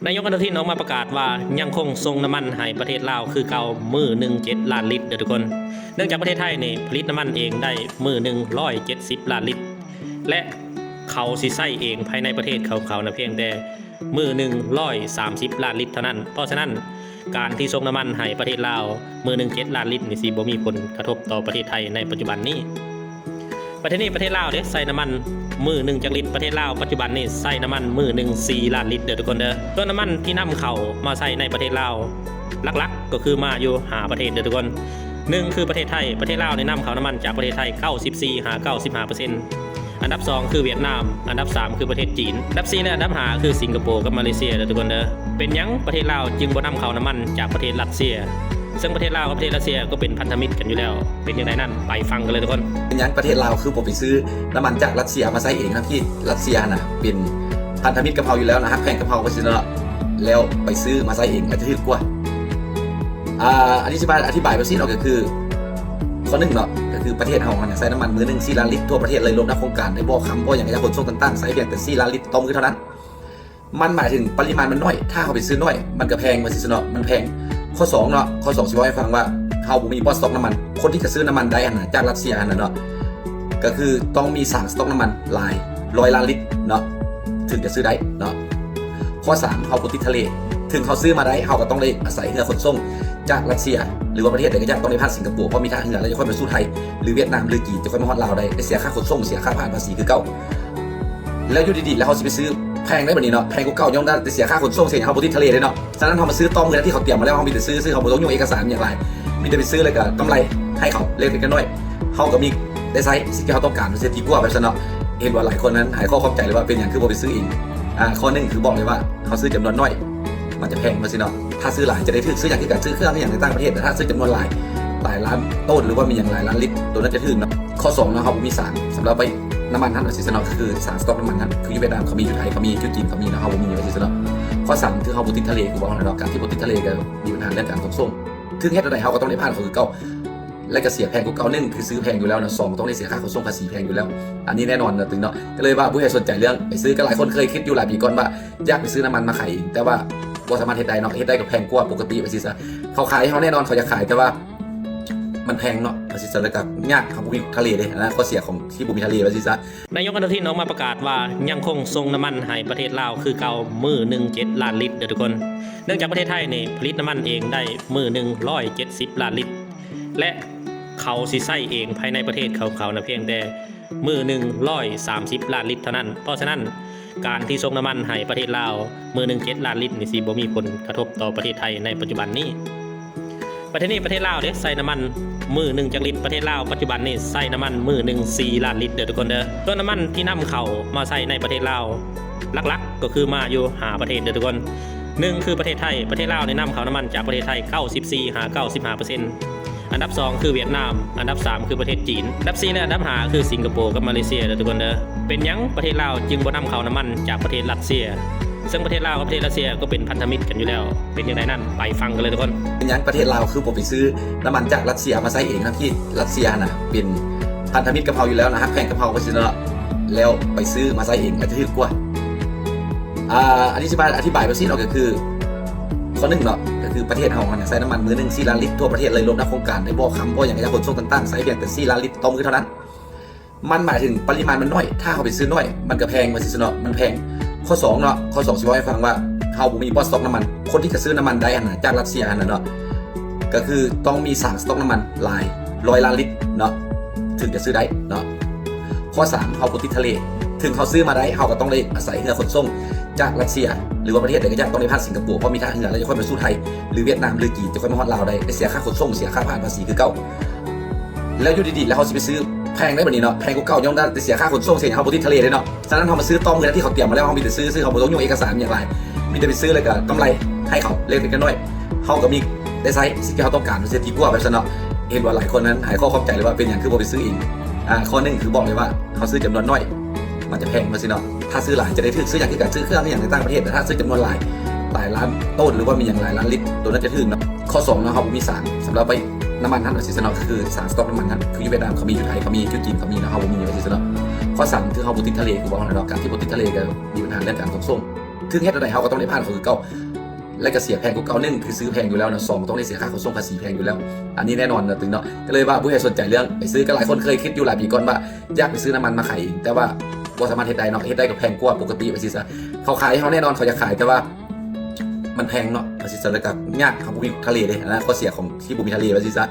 ນາຍົກອະນຸທິນອອກມາປະກາດວ່າ ຍັງຄົງສົ່ງນ້ຳມັນໃຫ້ປະເທດລາວຄືເກົ່າ ມື້ໜຶ່ງເຈັດລ້ານລິດເດີທຸກຄົນ. ເນື່ອງຈາກປະເທດໄທນີ້ຜະລິດນ້ຳມັນເອງໄດ້ມື້ໜຶ່ງຮ້ອຍເຈັດສິບລ້ານລິດ ແລະ ເຂົາຊິໃຊ້ເອງພາຍໃນປະເທດຂອງເຂົານະພຽງແຕ່ມື້ໜຶ່ງຮ້ອຍສາມສິບລ້ານລິດເທົ່ານັ້ນ. ເພາະສະນັ້ນ ການທີ່ສົ່ງນ້ຳມັນໃຫ້ປະເທດລາວມື້ໜຶ່ງເຈັດລ້ານລິດນີ້ ຊິບໍ່ມີຜົນກະທົບຕໍ່ປະເທດໄທໃນປັດຈຸບັນນີ້. ປະເທດນີ້ ປະເທດລາວເດ້ ໃຊ້ນ້ຳມັນມື້ໜຶ່ງຈັກລິດ? ປະເທດລາວປັດຈຸບັນນີ້ໃຊ້ນ້ຳມັນມື້ໜຶ່ງສີ່ລ້ານລິດເດີທຸກຄົນເດີ. ສ່ວນນ້ຳມັນທີ່ນຳເຂົ້າມາໃຊ້ໃນປະເທດລາວ ຫຼັກໆກໍຄືມາຢູ່ຫ້າປະເທດເດີທຸກຄົນ. ໜຶ່ງຄືປະເທດໄທ, ປະເທດລາວນີ້ນຳເຂົ້ານ້ຳມັນຈາກປະເທດໄທເກົ້າສິບສີ່ຫາເກົ້າສິບຫ້າເປີເຊັນ. ອັນດັບສອງຄືຫວຽດນາມ, ອັນດັບສາມຄືປະເທດຈີນ, ອັນດັບສີ່ ແລະ ອັນດັບຫ້າຄືສິງກະໂປກັບມາເລເຊຍເດີທຸກຄົນເດີ. ເປັນຫຍັງປະເທດລາວຈຶ່ງບໍ່ນຳເຂົ້ານ້ຳມັນຈາກປະເທດຣັດເຊຍ? ເຊິ່ງປະເທດລາວກັບປະເທດຣັດເຊຍກໍເປັນພັນທະມິດກັນຢູ່ແລ້ວ. ເປັນຈັ່ງໃດນັ້ນ ໄປຟັງກັນເລີຍທຸກຄົນ. ເປັນຫຍັງປະເທດລາວຄືບໍ່ໄປຊື້ນ້ຳມັນຈາກຣັດເຊຍມາໃຊ້ເອງ ທັງທີ່ຣັດເຊຍຫັ້ນນະເປັນພັນທະມິດກັບເຮົາຢູ່ແລ້ວນະ ຮັກແພງກັບເຮົາວ່າຊັ້ນເນາະ ແລ້ວໄປຊື້ມາໃຊ້ເອງອາດຈະຖືກກວ່າ. ອາ ອັນນີ້ຊິມາອະທິບາຍແບບຊີ້ເນາະ ກໍຄື ຂໍ້ໜຶ່ງເນາະ ກໍຄືປະເທດເຮົາຫັ້ນນະໃຊ້ນ້ຳມັນມື້ໜຶ່ງສີ່ລ້ານລິດທົ່ວປະເທດເລີຍ ລວມທັງໂຄງການ ແລະ ບໍ່ຄຳບໍ່ຫຍັງ ກະຢາຂົນສົ່ງຕ່າງໆ ໃຊ້ພຽງແຕ່ສີ່ລ້ານລິດຕໍ່ມື້ເທົ່ານັ້ນ. ມັນໝາຍເຖິງປະລິມານມັນໜ້ອຍ ຖ້າເຮົາໄປຊື້ໜ້ອຍ ມັນກະແພງວ່າຊັ້ນເນາະ ມັນແພງ. ຂໍ້ສອງເນາະ ຂໍ້ສອງຊິເວົ້າໃຫ້ຟັງວ່າ ເຮົາບໍ່ມີບ່ອນສະຕັອກນ້ຳມັນ ຄົນທີ່ຈະຊື້ນ້ຳມັນໄດ້ຫັ້ນນະ ຈາກຣັດເຊຍຫັ້ນນະເນາະ ກະຄືຕ້ອງມີສາງສະຕັອກນ້ຳມັນຫຼາຍຮ້ອຍລ້ານລິດເນາະ ເຖິງຈະຊື້ໄດ້ເນາະ. ຂໍ້ສາມ ເຮົາບໍ່ຕິດທະເລ ເຖິງເຮົາຊື້ມາໄດ້ ເຮົາກະຕ້ອງໄດ້ອາໄສເຮືອຂົນສົ່ງຈາກຣັດເຊຍ ຫຼືວ່າປະເທດໃດກະຢ່າ ຕ້ອງໄດ້ຜ່ານສິງກະໂປ ເພາະມີທ່າເຮືອ ແລ້ວຈະຄ່ອຍມາສູ່ໄທ ຫຼືຫວຽດນາມ ຫຼືຈີນ ຈະຄ່ອຍມາຮອດລາວໄດ້ ໄດ້ເສຍຄ່າຂົນສົ່ງ ເສຍຄ່າຜ່ານພາສີຄືເກົ່າ. ແລ້ວຢູ່ດີໆ ແລ້ວເຮົາຊິໄປຊື້ແພງໄດ້ບາດນີ້ເນາະ ແພງກວ່າເກົ່າ ຍ້ອນໄດ້ເສຍຄ່າຂົນສົ່ງ ເສຍຫຍັງ ເຮົາບໍ່ຕິດທະເລເດ້ເນາະ. ສະນັ້ນເຮົາມາຊື້ຕໍ່ມື້ທີ່ເຂົາຕຽມມາແລ້ວ ເຮົາມີແຕ່ຊື້ ເຮົາບໍ່ຕ້ອງຫຍຸ້ງເອກະສານຫຍັງຫຼາຍ ມີແຕ່ໄປຊື້ແລ້ວກະກຳໄລໃຫ້ເຂົາເລັກໆນ້ອຍໆ ເຮົາກະມີໄດ້ໃຊ້ສິ່ງທີ່ເຮົາຕ້ອງການ ມັນຊິດີກວ່າແບບຊັ້ນເນາະ. ເຫັນວ່າຫຼາຍຄົນນັ້ນໃຫ້ຂໍ້ຂອບໃຈເລີຍວ່າ ເປັນຫຍັງຄືບໍ່ໄປຊື້ເອງ. ອາ ຂໍ້ໜຶ່ງຄືບອກເລີຍວ່າ ເຮົາຊື້ຈຳນວນໜ້ອຍ ມັນຈະແພງວ່າຊີ້ເນາະ ຖ້າຊື້ຫຼາຍຈະໄດ້ຖືກ ຊື້ຫຍັງຄືກັນ ຊື້ເຄື່ອງຫຍັງໃນຕ່າງປະເທດ ແຕ່ຖ້າຊື້ຈຳນວນຫຼາຍ ຫຼາຍລ້ານໂຕນ ຫຼືວ່າມີຫຍັງຫຼາຍລ້ານລິດ ໂຕນັ້ນຈະຖືກເນາະ. ຂໍ້ສອງເນາະ ເຮົາບໍ່ມີສາງສຳລັບໄວ້ນ້ຳມັນຫັ້ນວ່າຊີ້ເນາະ ຄືສາງສະຕັອກນ້ຳມັນຫັ້ນ ຄືຢູ່ຫວຽດນາມເຂົາມີ ຢູ່ໄທເຂົາມີ ຢູ່ຈີນເຂົາມີເນາະ ເຮົາບໍ່ມີວ່າຊີ້ເນາະ. ຂໍ້ສາມຄືເຮົາບໍ່ຕິດທະເລ ຄືເວົ້າຫັ້ນເນາະ ການທີ່ບໍ່ຕິດທະເລກະມີບັນຫາເລື່ອງການຂົນສົ່ງ ເຖິງເຮັດແນວໃດເຮົາກະຕ້ອງໄດ້ຜ່ານເຂົາຄືເກົ່າ ແລະກະເສຍແພງກວ່າເກົ່າ. ໜຶ່ງຄືຊື້ແພງຢູ່ແລ້ວເນາະ ສອງຕ້ອງໄດ້ເສຍຄ່າຂົນສົ່ງພາສີແພງຢູ່ແລ້ວ ອັນນີ້ແນ່ນອນເນາະ ຕຶງເນາະ ກະເລີຍວ່າບໍ່ໃຫ້ສົນໃຈເລື່ອງໄປຊື້ ກະຫຼາຍຄົນເຄີຍຄິດຢູ່ຫຼາຍປີກ່ອນວ່າ ຢາກໄປຊື້ນ້ຳມັນມາຂາຍເອງ ແຕ່ວ່າບໍ່ສາມາດເຮັດໄດ້ເນາະ ເຮັດໄດ້ກະແພງກວ່າປົກກະຕິວ່າຊີ້ຊະ. ເຂົາຂາຍໃຫ້ເຮົາແນ່ນອນ ເຂົາຢາກຂາຍ ແຕ່ວ່າມັນແພງເນາະ ວ່າຊີ້ຊະ ແລ້ວກະຍາກ ເຮົາບໍ່ມີທະເລເດ້ ອັນນັ້ນຂໍ້ເສຍຂອງທີ່ບໍ່ມີທະເລວ່າຊີ້ຊະ. ນາຍົກອະນຸທິນອອກມາປະກາດວ່າ ຍັງຄົງສົ່ງນ້ຳມັນໃຫ້ປະເທດລາວຄືເກົ່າ ມື້ໜຶ່ງເຈັດລ້ານລິດເດີທຸກຄົນ. ເນື່ອງຈາກປະເທດໄທນີ້ຜະລິດນ້ຳມັນເອງໄດ້ມື້ໜຶ່ງຮ້ອຍເຈັດສິບລ້ານລິດ ແລະ ເຂົາຊິໃຊ້ເອງພາຍໃນປະເທດຂອງເຂົານະພຽງແຕ່ມື້ໜຶ່ງຮ້ອຍສາມສິບລ້ານລິດເທົ່ານັ້ນ. ເພາະສະນັ້ນ ການທີ່ສົ່ງນ້ຳມັນໃຫ້ປະເທດລາວມື້ໜຶ່ງເຈັດລ້ານລິດນີ້ ຊິບໍ່ມີຜົນກະທົບຕໍ່ປະເທດໄທໃນປັດຈຸບັນນີ້. ປະເທດນີ້ ປະເທດລາວເດ້ ໃຊ້ນ້ຳມັນມື້ໜຶ່ງຈັກລິດ? ປະເທດລາວປັດຈຸບັນນີ້ໃຊ້ນ້ຳມັນມື້ໜຶ່ງສີ່ລ້ານລິດເດີທຸກຄົນເດີ. ສ່ວນນ້ຳມັນທີ່ນຳເຂົ້າມາໃຊ້ໃນປະເທດລາວ ຫຼັກໆກໍຄືມາຢູ່ຫ້າປະເທດເດີທຸກຄົນ. ໜຶ່ງຄືປະເທດໄທ, ປະເທດລາວນີ້ນຳເຂົ້ານ້ຳມັນຈາກປະເທດໄທເກົ້າສິບສີ່ຫາເກົ້າສິບຫ້າເປີເຊັນ. ອັນດັບສອງຄືຫວຽດນາມ, ອັນດັບສາມຄືປະເທດຈີນ, ອັນດັບສີ່ ແລະ ອັນດັບຫ້າຄືສິງກະໂປກັບມາເລເຊຍເດີທຸກຄົນເດີ. ເປັນຫຍັງປະເທດລາວຈຶ່ງບໍ່ນຳເຂົ້ານ້ຳມັນຈາກປະເທດຣັດເຊຍ? ເຊິ່ງປະເທດລາວກັບປະເທດຣັດເຊຍກໍເປັນພັນທະມິດກັນຢູ່ແລ້ວ. ເປັນຈັ່ງໃດນັ້ນ ໄປຟັງກັນເລີຍທຸກຄົນ. ເປັນຫຍັງປະເທດລາວຄືບໍ່ໄປຊື້ນ້ຳມັນຈາກຣັດເຊຍມາໃຊ້ເອງ ທັງທີ່ຣັດເຊຍຫັ້ນນະເປັນພັນທະມິດກັບເຮົາຢູ່ແລ້ວນະ ຮັກແພງກັບເຮົາວ່າຊີ້ເນາະ ແລ້ວໄປຊື້ມາໃຊ້ເອງອາດຈະຖືກກວ່າ. ອາ ອັນນີ້ຊິມາອະທິບາຍແບບຊີ້ເນາະ ກໍຄື ຂໍ້ໜຶ່ງເນາະ ກໍຄືປະເທດເຮົາຫັ້ນນະໃຊ້ນ້ຳມັນມື້ໜຶ່ງສີ່ລ້ານລິດທົ່ວປະເທດເລີຍ ລວມທັງໂຄງການ ໄດ້ບໍ່ຄຳບໍ່ຫຍັງ ກະຢາຂົນສົ່ງຕ່າງໆ ໃຊ້ພຽງແຕ່ສີ່ລ້ານລິດຕໍ່ມື້ເທົ່ານັ້ນ. ມັນໝາຍເຖິງປະລິມານມັນໜ້ອຍ ຖ້າເຮົາໄປຊື້ໜ້ອຍ ມັນກະແພງວ່າຊີ້ຊະເນາະ ມັນແພງ. ຂໍ້ສອງເນາະ ຂໍ້ສອງຊິເວົ້າໃຫ້ຟັງວ່າ ເຮົາບໍ່ມີບ່ອນສະຕັອກນ້ຳມັນ ຄົນທີ່ຈະຊື້ນ້ຳມັນໄດ້ຫັ້ນນະ ຈາກຣັດເຊຍຫັ້ນນະເນາະ ກະຄືຕ້ອງມີສາງສະຕັອກນ້ຳມັນຫຼາຍຮ້ອຍລ້ານລິດເນາະ ເຖິງຈະຊື້ໄດ້ເນາະ. ຂໍ້ສາມ ເຮົາບໍ່ຕິດທະເລ ເຖິງເຮົາຊື້ມາໄດ້ ເຮົາກະຕ້ອງໄດ້ອາໄສເຮືອຂົນສົ່ງຈາກຣັດເຊຍ ຫຼືວ່າປະເທດໃດກະຢ່າ ຕ້ອງໄດ້ຜ່ານສິງກະໂປ ເພາະມີທ່າເຮືອ ແລ້ວຈະຄ່ອຍມາສູ່ໄທ ຫຼືຫວຽດນາມ ຫຼືຈີນ ຈະຄ່ອຍມາຮອດລາວໄດ້ ໄດ້ເສຍຄ່າຂົນສົ່ງ ເສຍຄ່າຜ່ານພາສີຄືເກົ່າ. ແລ້ວຢູ່ດີໆ ແລ້ວເຮົາຊິໄປຊື້ແພງໄດ້ບາດນີ້ເນາະ ແພງກວ່າເກົ່າ ຍ້ອນໄດ້ເສຍຄ່າຂົນສົ່ງ ເສຍຫຍັງ ເຮົາບໍ່ຕິດທະເລເດ້ເນາະ. ສະນັ້ນເຮົາມາຊື້ຕໍ່ມື້ທີ່ເຂົາຕຽມມາແລ້ວ ເຮົາມີແຕ່ຊື້ ເຮົາບໍ່ຕ້ອງຫຍຸ້ງເອກະສານຫຍັງຫຼາຍ ມີແຕ່ໄປຊື້ແລ້ວກະກຳໄລໃຫ້ເຂົາເລັກໆນ້ອຍໆ ເຮົາກະມີໄດ້ໃຊ້ສິ່ງທີ່ເຮົາຕ້ອງການ ມັນຊິດີກວ່າແບບຊັ້ນເນາະ. ເຫັນວ່າຫຼາຍຄົນນັ້ນໃຫ້ຂໍ້ຂອບໃຈເລີຍວ່າ ເປັນຫຍັງຄືບໍ່ໄປຊື້ເອງ. ອາ ຂໍ້ໜຶ່ງຄືບອກເລີຍວ່າ ເຮົາຊື້ຈຳນວນໜ້ອຍ ມັນຈະແພງວ່າຊີ້ເນາະ ຖ້າຊື້ຫຼາຍຈະໄດ້ຖືກ ຊື້ຫຍັງຄືກັນ ຊື້ເຄື່ອງອີ່ຫຍັງຕ່າງປະເທດ ແຕ່ຖ້າຊື້ຈຳນວນຫຼາຍ ຫຼາຍລ້ານໂຕນ ຫຼືວ່າມີຫຍັງຫຼາຍລ້ານລິດ ໂຕນັ້ນຈະຖືກເນາະ. ຂໍ້ສອງເນາະ ເຮົາບໍ່ມີສາງສຳລັບໄວ້ນ້ຳມັນຫັ້ນວ່າຊີ້ຊະເນາະ ຄືສາງສະຕັອກນ້ຳມັນຫັ້ນ ຄືຢູ່ຫວຽດນາມເຂົາມີ ຢູ່ໄທເຂົາມີ ຢູ່ຈີນເຂົາມີເນາະ ເຮົາບໍ່ມີວ່າຊີ້ຊະເນາະ. ຂໍ້ສາມຄືເຮົາບໍ່ຕິດທະເລ ຄືເວົ້າຫັ້ນເນາະ ການທີ່ບໍ່ຕິດທະເລກະມີບັນຫາເລື່ອງການຂົນສົ່ງ. ເຖິງເຮັດແນວໃດເຮົາກໍຕ້ອງໄດ້ຜ່ານເຂົາຄືເກົ່າ ແລະກໍເສຍແພງກວ່າເກົ່າ. ໜຶ່ງຄືຊື້ແພງຢູ່ແລ້ວເນາະ, ສອງຕ້ອງໄດ້ເສຍຄ່າຂົນສົ່ງພາສີແພງຢູ່ແລ້ວ. ອັນນີ້ແນ່ນອນນະ ຕຶງເນາະ. ກໍເລີຍວ່າບໍ່ໃຫ້ສົນໃຈເລື່ອງໄປຊື້. ກໍຫຼາຍຄົນເຄີຍຄິດຢູ່ຫຼາຍປີກ່ອນວ່າຢາກໄປຊື້ນ້ຳມັນມາຂາຍເອງ, ແຕ່ວ່າບໍ່ສາມາດເຮັດໄດ້ເນາະ, ເຮັດໄດ້ກໍແພງກວ່າປົກກະຕິວ່າຊີ້ຊະ. ເຂົາຂາຍໃຫ້ເຮົາແນ່ນອນ, ເຂົາຢາກຂາຍ, ແຕ່ວ່າມັນແພງເນາະ ວ່າຊີ້ຊະ. ແລ້ວກໍຍາກ, ເຮົາບໍ່ມີທະເລເດ້, ອັນນັ້ນຂໍ້ເສຍຂອງທີ່ບໍ່ມີທະເລວ່າຊີ້ຊະ.